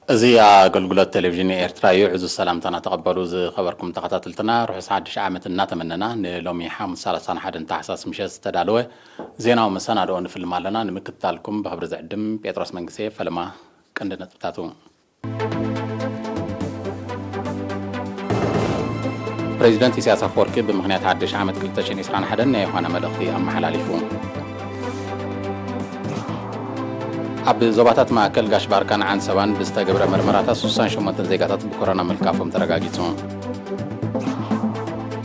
እዚ ኣገልግሎት ቴሌቪዥን ኤርትራ እዩ። ዕዙዝ ሰላምታና ተቐበሉ። ዝኸበርኩም ተኸታተልትና፣ ርሑስ ሓድሽ ዓመት እናተመነና፣ ንሎሚ ሓሙስ ሰላሳን ሓደን ታሕሳስ ምሸት ዝተዳለወ ዜናዊ መሰናድኦ ንፍልም ኣለና። ንምክትታልኩም ብኽብሪ ዝዕድም ጴጥሮስ መንግስቴ። ፈለማ ቀንዲ ነጥብታቱ። ፕሬዚደንት ኢሳያስ ኣፈወርቂ ብምኽንያት ሓድሽ ዓመት ክልተ ሽሕን ዕስራን ሓደን ናይ ዮሃና መልእኽቲ ኣመሓላሊፉ። ኣብ ዞባታት ማእከል ጋሽ ባርካን ዓንሰባን ብዝተገብረ መርመራታት ሱሳን ሸሞንተን ዜጋታት ብኮሮና ምልካፎም ተረጋጊጹ።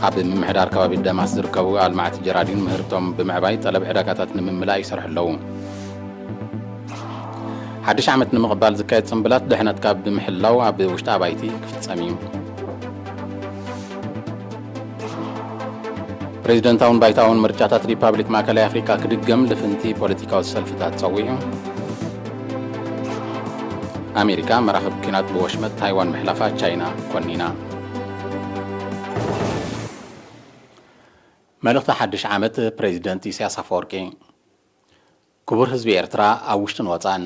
ኣብ ምምሕዳር ከባቢ ደማስ ዝርከቡ ኣልማዕቲ ጀራዲን ምህርቶም ብምዕባይ ጠለብ ዕዳጋታት ንምምላእ ይሰርሑ ኣለዉ። ሓድሽ ዓመት ንምቕባል ዝካየድ ጽምብላት ድሕነትካ ብምሕላው ኣብ ውሽጢ ኣባይቲ ክፍጸም እዩ። ፕሬዚደንታውን ባይታውን ምርጫታት ሪፓብሊክ ማእከላይ ኣፍሪካ ክድገም ልፍንቲ ፖለቲካዊ ሰልፍታት ጸዊዑ። ኣሜሪካ መራኽብ ኲናት ብወሽመጥ ታይዋን ምሕላፋ ቻይና ኮኒና። መልእኽቲ ሓድሽ ዓመት ፕሬዚደንት ኢሳያስ ኣፈወርቂ። ክቡር ህዝቢ ኤርትራ ኣብ ውሽጥን ወጻእን፣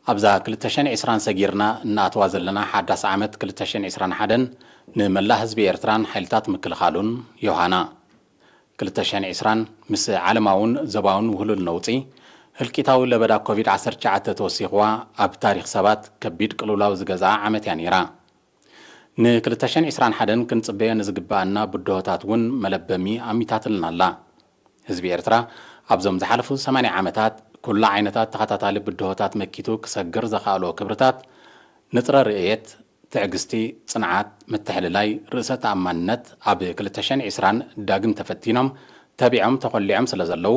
ኣብዛ ክልተ ሽሕን ዕስራን ሰጊርና እናኣተዋ ዘለና ሓዳስ ዓመት ክልተ ሽሕን ዕስራን ሓደን ንመላእ ህዝቢ ኤርትራን ሓይልታት ምክልኻሉን ዮሃና። ክልተ ሽሕን ዕስራን ምስ ዓለማውን ዞባውን ውህሉል ነውጺ፣ ህልቂታዊ ለበዳ ኮቪድ ዓሰርተ ትሽዓተ ተወሲኽዋ ኣብ ታሪኽ ሰባት ከቢድ ቅልውላው ዝገዝኣ ዓመት እያ ነይራ። ንክልተ ሽሕን ዕስራን ሓደን ክንጽበዮ ንዝግብኣና ብድሆታት እውን መለበሚ ኣሚታትልና ኣላ። ህዝቢ ኤርትራ ኣብዞም ዝሓለፉ ሰማንያ ዓመታት ኩሉ ዓይነታት ተኸታታሊ ብድሆታት መኪቱ ክሰግር ዘኽኣሎ ክብርታት፣ ንጥረ ርእየት፣ ትዕግስቲ፣ ጽንዓት፣ ምትሕልላይ፣ ርእሰ ተኣማንነት ኣብ ክልተ ሽሕን ዕስራን ዳግም ተፈቲኖም፣ ተቢዖም፣ ተኾሊዖም ስለ ዘለዉ፣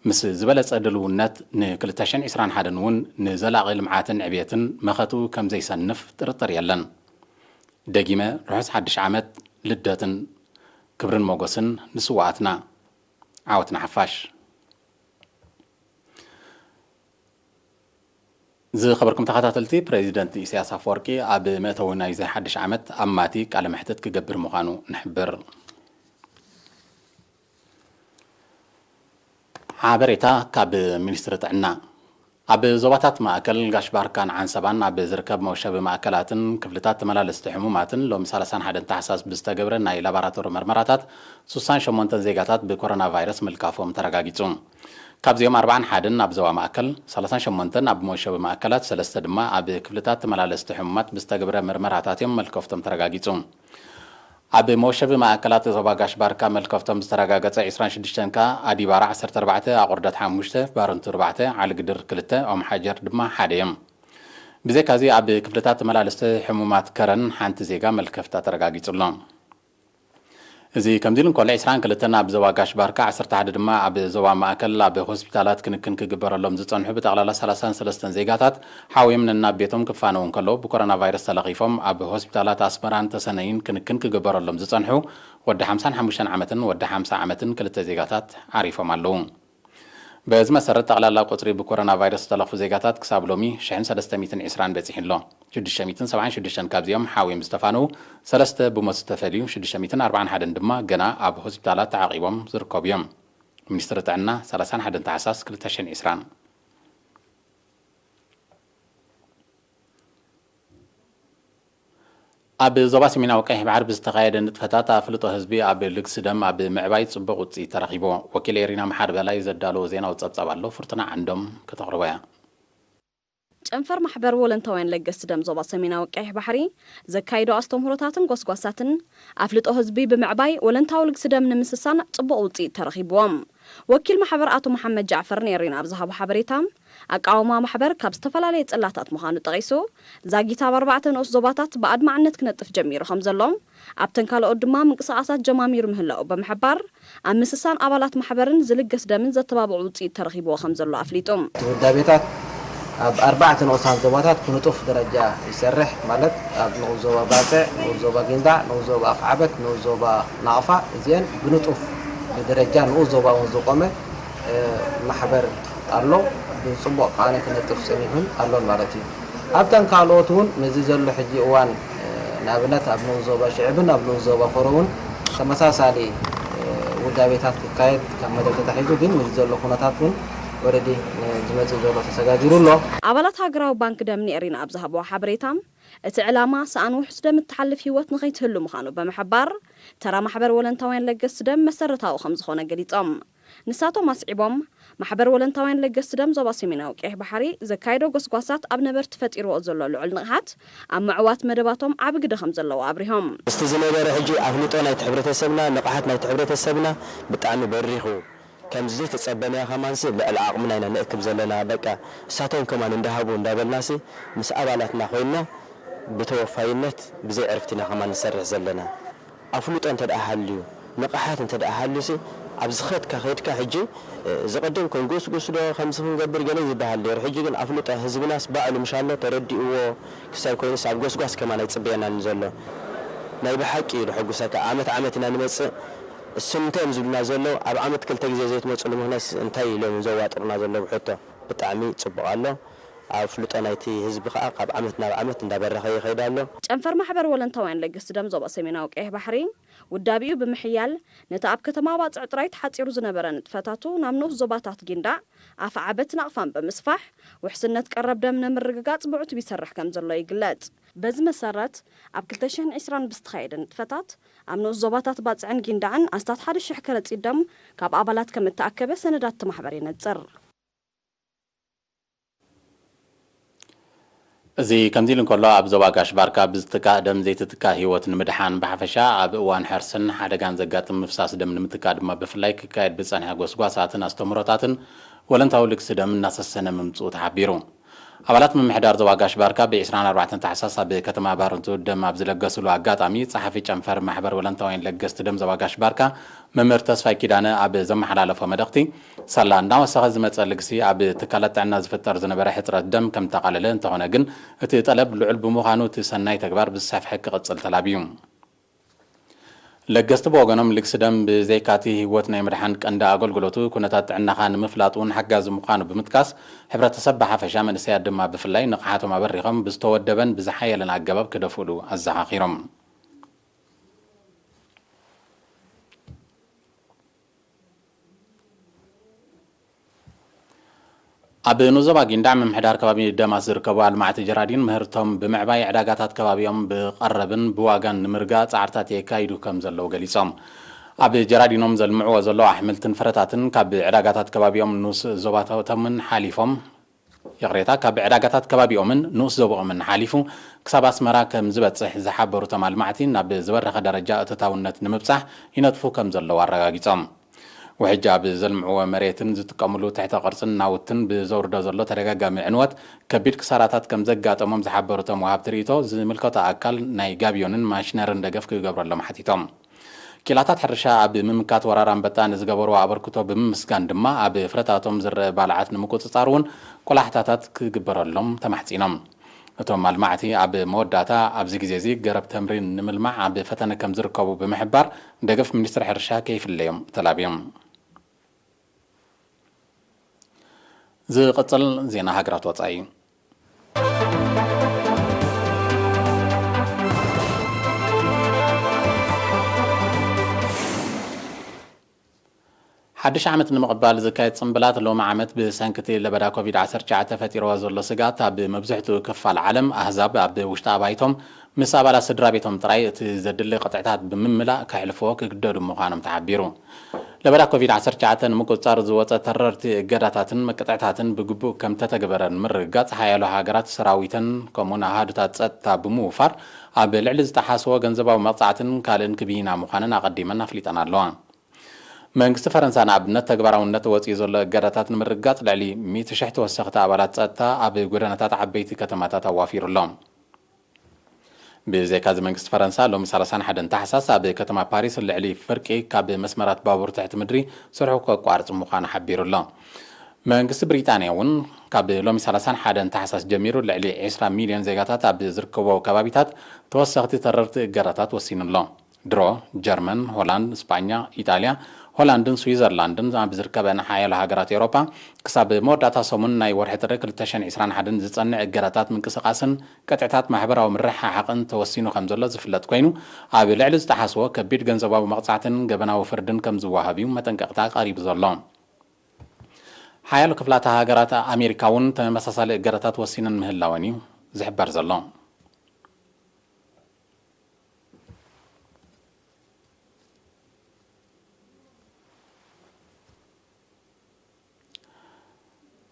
ምስ ዝበለጸ ድልውነት ን ክልተ ሽሕን ዕስራን ሓደን እውን ንዘላቒ ልምዓትን ዕብየትን መኸትኡ ከም ዘይሰንፍ ጥርጥር የለን። ደጊመ ርሑስ ሓድሽ ዓመት ልደትን ክብርን ሞገስን ንስውኣትና። ዓወት ንሓፋሽ። ዝኸበርኩም ተኸታተልቲ፣ ፕሬዚደንት ኢሳያስ ኣፈወርቂ ኣብ መእተዊ ናይዚ ሓድሽ ዓመት ኣብ ማቲ ቃለ መሕትት ክገብር ምዃኑ ንሕብር። ሓበሬታ ካብ ሚኒስትሪ ጥዕና። ኣብ ዞባታት ማእከል ጋሽ ባርካን ዓንሰባን ኣብ ዝርከብ መውሸቢ ማእከላትን ክፍልታት ተመላለስቲ ሕሙማትን ሎሚ ሰላሳን ሓደን ታሕሳስ ብዝተገብረ ናይ ላቦራቶሪ መርመራታት ሱሳን ሸሞንተን ዜጋታት ብኮሮና ቫይረስ ምልካፎም ተረጋጊጹ። ካብዚኦም ኣርባዓን ሓደን ኣብ ዞባ ማእከል፣ ሰላሳን ሸሞንተን ኣብ መውሸቢ ማእከላት፣ ሰለስተ ድማ ኣብ ክፍልታት ተመላለስቲ ሕሙማት ብዝተገብረ መርመራታት እዮም መልከፍቶም ተረጋጊጹ። ኣብ መወሸቢ ማእከላት ዞባ ጋሽ ባርካ መልከፍቶም ዝተረጋገጸ ዕስራን ሽዱሽተን ከኣ ኣዲባራ ዓሰርተ ኣርባዕተ፣ ኣቑርደት ሓሙሽተ፣ ባረንቱ ኣርባዕተ፣ ዓሊግድር ክልተ፣ ኦም ሓጀር ድማ ሓደ እዮም። ብዘይካዚ ኣብ ክፍልታት ተመላለስቲ ሕሙማት ከረን ሓንቲ ዜጋ መልከፍታ ተረጋጊጹ ኣሎ። እዚ ከምዚ ኢሉ እንከሎ ዕስራን ክልተን ኣብ ዞባ ጋሽ ባርካ፣ ዓሰርተ ሓደ ድማ ኣብ ዞባ ማእከል ኣብ ሆስፒታላት ክንክን ክግበረሎም ዝጸንሑ ብጠቕላላ ሰላሳን ሰለስተን ዜጋታት ሓውዮም ነናብ ቤቶም ክፋነዉ እንከለዉ፣ ብኮሮና ቫይረስ ተለኺፎም ኣብ ሆስፒታላት ኣስመራን ተሰነይን ክንክን ክግበረሎም ዝጸንሑ ወዲ ሓምሳን ሓሙሽተን ዓመትን ወዲ ሓምሳ ዓመትን ክልተ ዜጋታት ዓሪፎም ኣለዉ። በዚ መሰረት ጠቕላላ ቁጽሪ ብኮሮና ቫይረስ ዝተለኽፉ ዜጋታት ክሳብ ሎሚ ሽሕን ሰለስተ ሚእትን ዕስራን በጺሑ ኣሎ። ሽዱሽተ ሚእትን ሰብዓን ሽዱሽተን ካብዚኦም ሓውዮም ዝተፋነዉ፣ ሰለስተ ብሞት ዝተፈልዩ፣ ሽዱሽተ ሚእትን ኣርባዓን ሓደን ድማ ገና ኣብ ሆስፒታላት ተዓቒቦም ዝርከቡ እዮም። ሚኒስትሪ ጥዕና፣ ሰላሳን ሓደን ታሕሳስ ክልተ ሽሕን ዕስራን። ኣብ ዞባ ሰሜናዊ ቀይሕ ባሕሪ ብዝተኻየደ ንጥፈታት ኣፍልጦ ህዝቢ ኣብ ልግሲ ደም ኣብ ምዕባይ ጽቡቕ ውጽኢት ተረኺቡ። ወኪል ኤሪና መሓሪ በላይ ዘዳለዎ ዜናዊ ጸብጻብ ኣሎ፣ ፍርቱና ዓንዶም ከተቕርቦ እያ። ጨንፈር ማሕበር ወለንታውያን ለገስቲ ደም ዞባ ሰሜናዊ ቀይሕ ባሕሪ ዘካይዶ ኣስተምህሮታትን ጎስጓሳትን ኣፍልጦ ህዝቢ ብምዕባይ ወለንታዊ ልግሲ ደም ንምስሳን ጽቡቕ ውጽኢት ተረኺብዎም። ወኪል ማሕበር ኣቶ መሓመድ ጃዕፈር ንኤሪና ኣብ ዝሃቦ ሓበሬታ፣ ኣቃውማ ማሕበር ካብ ዝተፈላለየ ጽላታት ምዃኑ ጠቒሱ፣ ዛጊት ኣብ ኣርባዕተ ንኡስ ዞባታት ብኣድማዕነት ክነጥፍ ጀሚሩ ከም ዘሎ፣ ኣብተን ካልኦት ድማ ምንቅስቓሳት ጀማሚሩ ምህላኡ ብምሕባር፣ ኣብ ምስሳን ኣባላት ማሕበርን ዝልገስ ደምን ዘተባብዑ ውጽኢት ተረኺብዎ ከም ዘሎ ኣፍሊጡ። እቲ ውዳቤታት ኣብ ኣርባዕተ ንኡሳን ዞባታት ብንጡፍ ደረጃ ይሰርሕ፣ ማለት ኣብ ንኡስ ዞባ ባጽዕ፣ ንኡስ ዞባ ጊንዳዕ፣ ንኡስ ዞባ ኣፍዓበት፣ ንኡስ ዞባ ናቕፋ፣ እዚአን ብንጡፍ ብደረጃ ንኡስ ዞባ እውን ዝቆመ፣ እ፣ ማሕበር ኣሎ። ብጽቡቕ ከኣ ክነጥፍ ጸኒሑን ኣሎን ማለት እዩ። ኣብተን ካልኦት እውን ነዚ ዘሎ ሕጂ እዋን፣ እ፣ ንኣብነት ኣብ ንኡስ ዞባ ሽዕብን ኣብ ንኡስ ዞባ ፈሮ እውን ተመሳሳሊ፣ እ፣ ውዳቤታት ክካየድ ካብ መደብ ተታሒዙ፣ ግን ነዚ ዘሎ ኩነታት እውን ወረዲ ዝመጽእ ዘሎ ተሰጋጊሩ ኣሎ። ኣባላት ሃገራዊ ባንክ ደም ንኤሪና ኣብ ዝሃብዎ ሓበሬታ፣ እቲ ዕላማ ሰኣን ውሑስ ደም እትሓልፍ ህይወት ንኸይትህሉ ምዃኑ ብምሕባር፣ ተራ ማሕበር ወለንታውያን ለገስቲ ደም መሰረታዊ ከም ዝኾነ ገሊጾም። ንሳቶም ኣስዒቦም፣ ማሕበር ወለንታውያን ለገስቲ ደም ዞባ ሰሜናዊ ቀይሕ ባሕሪ ዘካየዶ ጎስጓሳት ኣብ ነበርቲ ፈጢርዎ ዘሎ ልዑል ንቕሓት ኣብ ምዕዋት መደባቶም ዓቢ ግደ ከም ዘለዎ ኣብሪሆም። ምስቲ ዝነበረ ሕጂ ኣፍልጦ ናይቲ ሕብረተሰብና፣ ንቕሓት ናይቲ ሕብረተሰብና ብጣዕሚ በሪኹ። ከምዚ ዘይተጸበናዮ ከማንሲ ልዕሊ ዓቕምና ኢና ነእክብ ዘለና። በቃ እሳቶም ከማን እንዳሃቡ እንዳበልናሲ ምስ ኣባላትና ኮይንና ብተወፋይነት ብዘይ ዕርፍቲ ኢና ከማን ንሰርሕ ዘለና። ኣፍልጦ እንተ ደኣ ሃልዩ፣ ንቕሓት እንተ ደኣ ሃልዩሲ ኣብ ዝኸድካ ከድካ ሕጂ ዝቕድም ክንጉስጉስ ዶ ከምዚ ክንገብር ገለ ዝበሃል ነይሩ። ሕጂ ግን ኣፍልጦ ህዝብናስ ባዕሉ ምሽ ኣሎ ተረዲእዎ ክሳብ ኮይኑስ ኣብ ጎስጓስ ከማን ኣይጽበየናን ዘሎ። ናይ ብሓቂ እዩ ደሐጉሰካ። ዓመት ዓመት ኢና ንመጽእ። እሶም እንታይ እዮም ዝብሉና ዘለዉ? ኣብ ዓመት ክልተ ግዜ ዘይትመጹሉ ምኽንያት እንታይ ኢሎም እዮም ዘዋጥሩና ዘለዉ ሕቶ? ብጣዕሚ ጽቡቕ ኣሎ። ኣፍልጦ ናይቲ ህዝቢ ከኣ ካብ ዓመት ናብ ዓመት እንዳበረኸ ይኸይድ ኣሎ። ጨንፈር ማሕበር ወለንታውያን ለገስቲ ደም ዞባ ሰሜናዊ ቀይሕ ባሕሪ ውዳቤኡ ብምሕያል ነቲ ኣብ ከተማ ባጽዕ ጥራይ ተሓጺሩ ዝነበረ ንጥፈታቱ ናብ ንኡስ ዞባታት ጊንዳዕ፣ ኣፍዓበት ናቕፋን ብምስፋሕ ውሕስነት ቀረብ ደም ንምርግጋጽ ብዕቱብ ይሰርሕ ከም ዘሎ ይግለጽ። በዚ መሰረት ኣብ ክልተ ሽሕን ዕስራን ብዝተኻየደ ንጥፈታት ኣብ ንኡስ ዞባታት ባጽዕን ጊንዳዕን ኣስታት ሓደ ሽሕ ከረጺት ደም ካብ ኣባላት ከም እተኣከበ ሰነዳት እቲ ማሕበር የነጽር። እዚ ከምዚ ኢሉ እንከሎ ኣብ ዞባ ጋሽ ባርካ ብዝትካእ ደም ዘይትትካእ ህይወት ንምድሓን ብሓፈሻ ኣብ እዋን ሕርስን ሓደጋን ዘጋጥም ምፍሳስ ደም ንምትካእ ድማ ብፍላይ ክካየድ ብዝጸንሐ ጎስጓሳትን ኣስተምህሮታትን ወለንታዊ ልግሲ ደም እናሰሰነ ምምፅኡ ተሓቢሩ። ኣባላት ምምሕዳር ዞባ ጋሽ ባርካ ብ ዕስራን ኣርባዕተን ታሕሳስ ኣብ ከተማ ባረንቱ ደም ኣብ ዝለገስሉ ኣጋጣሚ ጸሓፊ ጨንፈር ማሕበር ወለንታውያን ለገስቲ ደም ዞባ ጋሽ ባርካ መምህር ተስፋይ ኪዳነ ኣብ ዘመሓላለፎ መልእኽቲ፣ ሳላ እናወሰኸ ዝመጸ ልግሲ ኣብ ትካላት ጥዕና ዝፍጠር ዝነበረ ሕጽረት ደም ከም ተቓለለ እንተኾነ ግን እቲ ጠለብ ልዑል ብምዃኑ እቲ ሰናይ ተግባር ብዝሰፍሐ ክቕጽል ተላብዩ። ለገስቲ ብወገኖም ልግሲ ደም ብዘይካቲ ህይወት ናይ ምድሓን ቀንዲ ኣገልግሎቱ ኩነታት ጥዕናኻ ንምፍላጥ እውን ሓጋዚ ምዃኑ ብምጥቃስ ሕብረተሰብ ብሓፈሻ መንእሰያት ድማ ብፍላይ ንቕሓቶም ኣበሪኾም ብዝተወደበን ብዝሓየለን ኣገባብ ክደፍእሉ ኣዘኻኺሮም። ኣብ ንዞባ ጊንዳዕ ምምሕዳር ከባቢ ደማስ ዝርከቡ ኣልማዕቲ ጀራዲን ምህርቶም ብምዕባይ ዕዳጋታት ከባቢኦም ብቐረብን ብዋጋን ንምርጋእ ፃዕርታት የካይዱ ከም ዘለዉ ገሊፆም። ኣብ ጀራዲኖም ዘልምዕዎ ዘለዉ ኣሕምልትን ፍረታትን ካብ ዕዳጋታት ከባቢኦም ንኡስ ዞባታቶምን ሓሊፎም ይቕሬታ ካብ ዕዳጋታት ከባቢኦምን ንኡስ ዞባኦምን ሓሊፉ ክሳብ ኣስመራ ከም ዝበፅሕ ዝሓበሩ እቶም ኣልማዕቲ ናብ ዝበረኸ ደረጃ እቶታውነት ንምብፃሕ ይነጥፉ ከም ዘለዉ ኣረጋጊፆም። ውሕጃ ብዘልምዕዎ መሬትን ዝጥቀምሉ ትሕተ ቅርጽን ናውትን ብዘውርዶ ዘሎ ተደጋጋሚ ዕንወት ከቢድ ክሳራታት ከም ዘጋጠሞም ዝሓበሩ እቶም ወሃብቲ ርእይቶ፣ ዝምልከቶ ኣካል ናይ ጋብዮንን ማሽነርን ደገፍ ክገብረሎም ሓቲቶም። ኪላታት ሕርሻ ኣብ ምምካት ወራር ኣንበጣ ንዝገበርዎ ኣበርክቶ ብምምስጋን ድማ ኣብ ፍረታቶም ዝረአ ባልዓት ንምቁጽጻር እውን ቆላሕታታት ክግበረሎም ተማሕጺኖም። እቶም ኣልማዕቲ ኣብ መወዳእታ ኣብዚ ግዜ እዚ ገረብ ተምሪ ንምልማዕ ኣብ ፈተነ ከም ዝርከቡ ብምሕባር፣ ደገፍ ሚኒስትሪ ሕርሻ ከይፍለዮም ተላብዮም። ዝቕጽል ዜና ሃገራት ወጻኢ እዩ። ሓድሽ ዓመት ንምቕባል ዝካየድ ጽምብላት ሎሚ ዓመት ብሰንኪ እቲ ለበዳ ኮቪድ ዓሰርተ ትሽዓተ ፈጢርዎ ዘሎ ስግኣት ኣብ መብዝሕትኡ ክፋል ዓለም ኣህዛብ ኣብ ውሽጢ ኣባይቶም ምስ ኣባላት ስድራ ቤቶም ጥራይ እቲ ዘድሊ ቅጥዕታት ብምምላእ ከሕልፍዎ ክግደዱ ምዃኖም ተሓቢሩ። ለበዳ ኮቪድ ዓሰርተ ትሽዓተ ንምቁጽጻር ዝወጸ ተረርቲ እገዳታትን መቅጥዕታትን ብግቡእ ከም ተተግበረ ንምርግጋጽ ሓያሎ ሃገራት ሰራዊተን ከምኡውን ኣሃዱታት ጸጥታ ብምውፋር ኣብ ልዕሊ ዝጠሓስዎ ገንዘባዊ መቕጻዕትን ካልእን ክብይና ምዃነን ኣቐዲመን ኣፍሊጠን ኣለዋ። መንግስቲ ፈረንሳ ንኣብነት ተግባራውነት ወጺኡ ዘሎ እገዳታት ንምርግጋጽ ልዕሊ ሚእቲ ሽሕ ተወሰኽቲ ኣባላት ጸጥታ ኣብ ጎደናታት ዓበይቲ ከተማታት ኣዋፊሩ ኣሎ። ብዘይካዚ መንግስቲ ፈረንሳ ሎሚ ሰላሳን ሓደን ታሕሳስ ኣብ ከተማ ፓሪስ ልዕሊ ፍርቂ ካብ መስመራት ባቡር ትሕቲ ምድሪ ስርሑ ከቋርጽ ምዃኑ ሓቢሩ ኣሎ። መንግስቲ ብሪጣንያ እውን ካብ ሎሚ ሰላሳን ሓደን ታሕሳስ ጀሚሩ ልዕሊ ዕስራ ሚልዮን ዜጋታት ኣብ ዝርከቦ ከባቢታት ተወሰኽቲ ተረርቲ እገዳታት ወሲኑ ኣሎ። ድሮ ጀርመን፣ ሆላንድ፣ ስጳኛ፣ ኢጣልያ፣ ሆላንድን ስዊዘርላንድን ኣብ ዝርከበን ሓያሎ ሃገራት ኤውሮጳ ክሳብ መወዳእታ ሰሙን ናይ ወርሒ ጥሪ ክልተ ሽሕን ዕስራን ሓደን ዝጸንዕ እገዳታት ምንቅስቓስን ቅጥዕታት ማሕበራዊ ምርሕሓቕን ተወሲኑ ከም ዘሎ ዝፍለጥ ኮይኑ፣ ኣብ ልዕሊ ዝጠሓስዎ ከቢድ ገንዘባዊ መቕጻዕትን ገበናዊ ፍርድን ከም ዝወሃብ እዩ መጠንቀቕታ ቀሪቡ ዘሎ። ሓያሎ ክፍላተ ሃገራት ኣሜሪካ እውን ተመሳሳሊ እገዳታት ወሲነን ምህላወን እዩ ዝሕበር ዘሎ።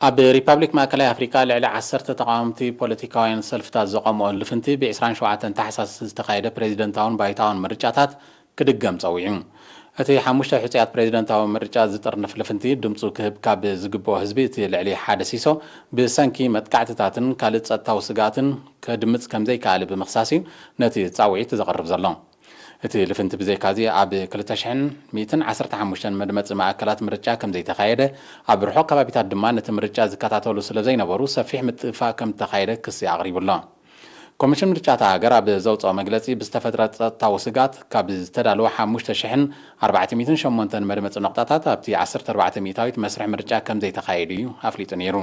ኣብ ሪፓብሊክ ማእከላይ ኣፍሪቃ ልዕሊ ዓሰርተ ተቓወምቲ ፖለቲካውያን ሰልፍታት ዘቐምኦ ልፍንቲ ብ ዕስራን ሸውዓተን ታሕሳስ ዝተኻየደ ፕሬዚደንታውን ባይታውን ምርጫታት ክድገም ጸዊዑ። እቲ ሓሙሽተ ሕጹያት ፕሬዚደንታዊ ምርጫ ዝጥርንፍ ልፍንቲ ድምጹ ክህብ ካብ ዝግብኦ ህዝቢ እቲ ልዕሊ ሓደ ሲሶ ብሰንኪ መጥቃዕትታትን ካልእ ጸጥታዊ ስግኣትን ከድምጽ ከምዘይከኣለ ብምኽሳስ እዩ ነቲ ጻውዒት ዘቕርብ ዘሎ። እቲ ልፍንቲ ብዘይካዚ ኣብ ክልተ ሽሕን ሚእትን ዓሰርተ ሓሙሽተን መድመጺ ማእከላት ምርጫ ከምዘይተኻየደ፣ ኣብ ርሑቕ ከባቢታት ድማ ነቲ ምርጫ ዝከታተሉ ስለዘይነበሩ ሰፊሕ ምጥፍፋእ ከምተኻየደ ክሲ ኣቕሪቡ ኣሎ። ኮሚሽን ምርጫ እታ ሃገር ኣብ ዘውጽኦ መግለጺ፣ ብዝተፈጥረ ጸጥታዊ ስግኣት ካብ ዝተዳለወ ሓሙሽተ ሽሕን ኣርባዕተ ሚእትን ሸሞንተን መድመጺ ነቑጣታት ኣብቲ ዓሰርተ ኣርባዕተ ሚእታዊት መስርሕ ምርጫ ከምዘይተኻየዱ እዩ ኣፍሊጡ ነይሩ።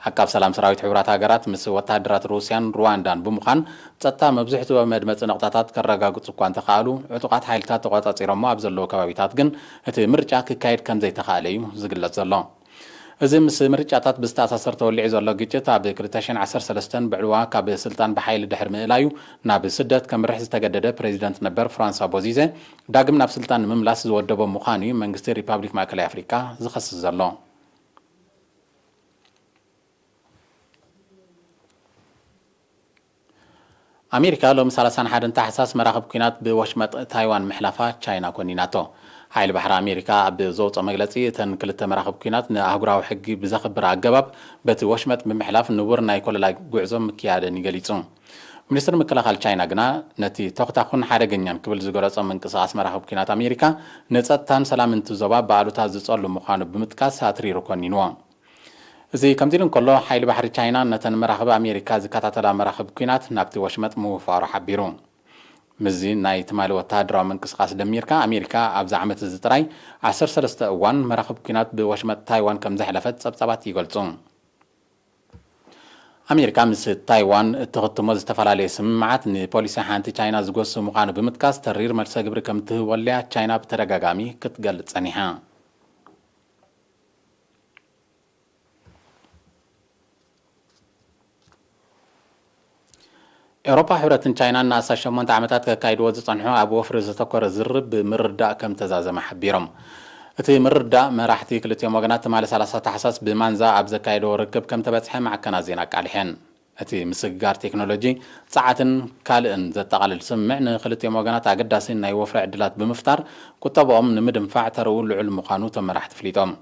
ዓቃብ ሰላም ሰራዊት ሕቡራት ሃገራት ምስ ወተሃደራት ሩስያን ሩዋንዳን ብምዃን ጸጥታ መብዝሕትኡ መድመጺ ነቑጣታት ከረጋግጹ እኳ እንተኸኣሉ፣ ዕጡቓት ሓይልታት ተቖጻጺሮሞ ኣብ ዘለዉ ከባቢታት ግን እቲ ምርጫ ክካየድ ከም ዘይተኻእለ እዩ ዝግለጽ ዘሎ። እዚ ምስ ምርጫታት ብዝተኣሳሰር ተወሊዑ ዘሎ ግጭት ኣብ ክልተ ሽሕን ዓሰርተ ሰለስተን ብዕልዋ ካብ ስልጣን ብሓይሊ ድሕሪ ምእላዩ ናብ ስደት ከምርሕ ዝተገደደ ፕሬዚደንት ነበር ፍራንሷ ቦዚዘ ዳግም ናብ ስልጣን ንምምላስ ዝወደቦ ምዃኑ እዩ መንግስቲ ሪፓብሊክ ማእከላይ ኣፍሪቃ ዝኸስስ ዘሎ። ኣሜሪካ ሎሚ ሰላሳን ሓደን ታሕሳስ መራኽብ ኲናት ብወሽመጥ ታይዋን ምሕላፋ ቻይና ኮኒናቶ። ሓይሊ ባሕሪ ኣሜሪካ ኣብ ዘውፅኦ መግለፂ፣ እተን ክልተ መራኽብ ኲናት ንኣህጉራዊ ሕጊ ብዘኽብር ኣገባብ በቲ ወሽመጥ ብምሕላፍ ንቡር ናይ ኮለላ ጉዕዞ ምክያደን እዩ ገሊፁ። ሚኒስትሪ ምክልኻል ቻይና ግና ነቲ ተኹታኹን ሓደገኛን ክብል ዝገለጾ ምንቅስቓስ መራኽብ ኲናት ኣሜሪካ ንጸጥታን ሰላምን እቲ ዞባ ብኣሉታ ዝጸሉ ምዃኑ ብምጥቃስ ኣትሪሩ ኮኒንዎ። እዚ ከምዚ ኢሉ እንከሎ፣ ሓይሊ ባሕሪ ቻይና ነተን መራኽብ ኣሜሪካ ዝከታተላ መራኽብ ኲናት ናብቲ ወሽመጥ ምውፋሩ ሓቢሩ። ምስዚ ናይ ትማሊ ወተሃደራዊ ምንቅስቓስ ደሚርካ፣ ኣሜሪካ ኣብዚ ዓመት እዚ ጥራይ ዓሰርተ ሰለስተ እዋን መራኽብ ኲናት ብወሽመጥ ታይዋን ከም ዘሕለፈት ጸብጻባት ይገልጹ። ኣሜሪካ ምስ ታይዋን እትኽትሞ ዝተፈላለየ ስምምዓት ንፖሊሲ ሓንቲ ቻይና ዝጎስም ምዃኑ ብምጥቃስ፣ ተሪር መልሰ ግብሪ ከም ትህበሉ'ያ ቻይና ብተደጋጋሚ ክትገልጽ ጸኒሓ። ኤውሮፓ ሕብረትን ቻይናን ንኣስታት ሸሞንተ ዓመታት ከካይድዎ ዝጸንሑ ኣብ ወፍሪ ዘተኮረ ዝርርብ ብምርዳእ ከም ተዛዘመ ሓቢሮም። እቲ ምርዳእ መራሕቲ ክልቲኦም ወገናት ትማሊ ሰላሳ ታሕሳስ ብማንዛ ኣብ ዘካየድዎ ርክብ ከም ተበጽሐ ማዕከናት ዜና ኣቃሊሐን። እቲ ምስግጋር ቴክኖሎጂ፣ ጸዓትን ካልእን ዘጠቓልል ስምምዕ ንክልቲኦም ወገናት ኣገዳሲ ናይ ወፍሪ ዕድላት ብምፍጣር ቁጠብኦም ንምድንፋዕ ተርኡ ልዑል ምዃኑ እቶም መራሕቲ ኣፍሊጦም።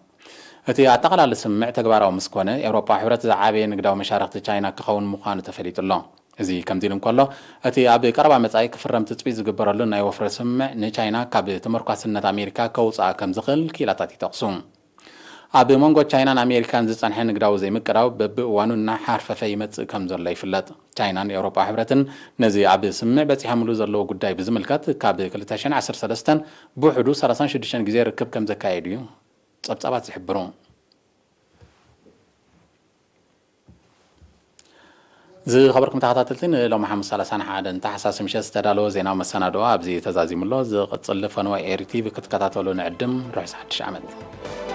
እቲ ኣጠቓላሊ ስምምዕ ተግባራዊ ምስ ኮነ፣ ኤውሮጳዊ ሕብረት ዝዓበየ ንግዳዊ መሻርኽቲ ቻይና ክኸውን ምዃኑ ተፈሊጡ ኣሎ። እዚ ከምዚ ኢሉ እንከሎ፣ እቲ ኣብ ቀረባ መጻኢ ክፍረም ትጽቢት ዝግበረሉ ናይ ወፍሪ ስምምዕ ንቻይና ካብ ተመርኳስነት ኣሜሪካ ከውጽኣ ከም ዝኽእል ክኢላታት ይጠቕሱ። ኣብ መንጎ ቻይናን ኣሜሪካን ዝጸንሐ ንግዳዊ ዘይምቅዳው በብእዋኑ እናሓርፈፈ ይመጽእ ከም ዘሎ ይፍለጥ። ቻይናን ኤውሮጳዊ ሕብረትን ነዚ ኣብ ስምምዕ በጺሖምሉ ዘለዉ ጉዳይ ብዝምልከት ካብ ክልተ ሽሕን ዓሰርተ ሰለስተን ብውሕዱ ሰላሳን ሽዱሽተን ግዜ ርክብ ከም ዘካየዱ እዩ ጸብጻባት ዝሕብሩ። ዝኸበርኩም ተኸታተልቲ፣ ንሎሚ ሓሙስ ሰላሳን ሓደን ታሕሳስ ምሸት ዝተዳለወ ዜናዊ መሰናድኦ ኣብዚ ተዛዚሙ ኣሎ። ዝቕጽል ፈነወ ኤሪ ቲቪ ክትከታተሉ ንዕድም። ርሑስ ሓድሽ ዓመት።